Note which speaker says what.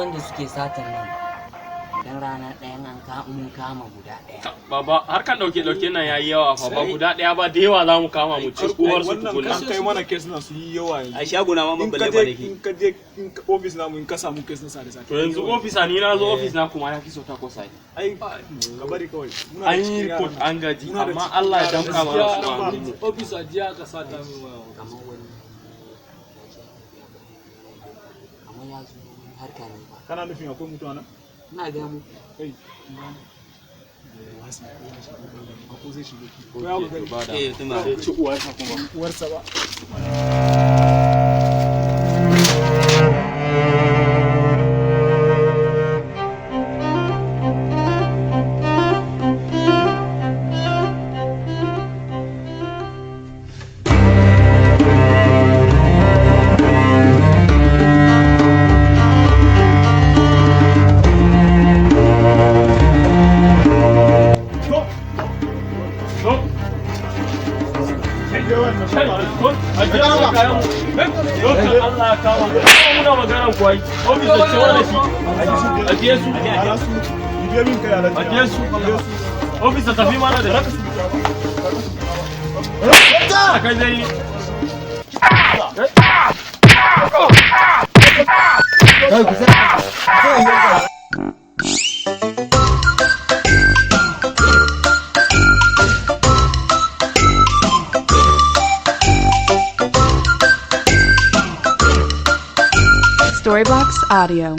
Speaker 1: Wanda suke satan nan, dan rana ɗayan an mun kama guda ɗaya.
Speaker 2: Baba, harkan dauke dauke nan yayi yawa fa. Ba guda ɗaya ba, da yawa za mu kama, mu ci uwar su.
Speaker 3: Wannan
Speaker 2: Tukunna.
Speaker 3: An kai mana case na su yi yawa yanzu.
Speaker 4: A shaguna ma
Speaker 3: In
Speaker 4: ban
Speaker 3: ka
Speaker 4: balle
Speaker 3: je
Speaker 4: kwanaki.
Speaker 3: In ka je in ka office namu, in ka samu case na sare sare.
Speaker 2: To yanzu officer, ni na zo office na kuma ya fi so takwas ai.
Speaker 3: Ai ka bari kawai. Muna da
Speaker 2: An yi
Speaker 3: cikin
Speaker 2: report
Speaker 3: yaran nan.
Speaker 2: an gaji.
Speaker 3: Muna da
Speaker 2: Amma
Speaker 3: cikin
Speaker 2: Allah ya
Speaker 3: yaran
Speaker 2: damka
Speaker 3: nan.
Speaker 2: mana su a
Speaker 3: Gaskiya,
Speaker 2: hannun mu.
Speaker 5: Officer, jiya aka sata min waya.
Speaker 1: Kamar wani, kamar ya zo wani harka ne ba.
Speaker 3: Kana nufin akwai mutuwa nan?
Speaker 1: Ina ga mu.
Speaker 3: Kai. Ko zai shigo. Ko ya gani.
Speaker 4: Eh, tuma.
Speaker 2: Sai ci uwarsa kuma.
Speaker 3: Uwarsa ba.
Speaker 2: Zo. Kai, zo. Ajiye mana kayan mu. Zo kan Allah ya kama mu. Muna maganar ku ai. Officer, ce mana shi. Ajiye su.
Speaker 3: Ara su. Bibiye min kai, Alhaji.
Speaker 2: Ajiye su. Officer, tafi mana da shi. Kai zai yi.
Speaker 6: Kai, ku sai.
Speaker 7: Storyblocks Audio.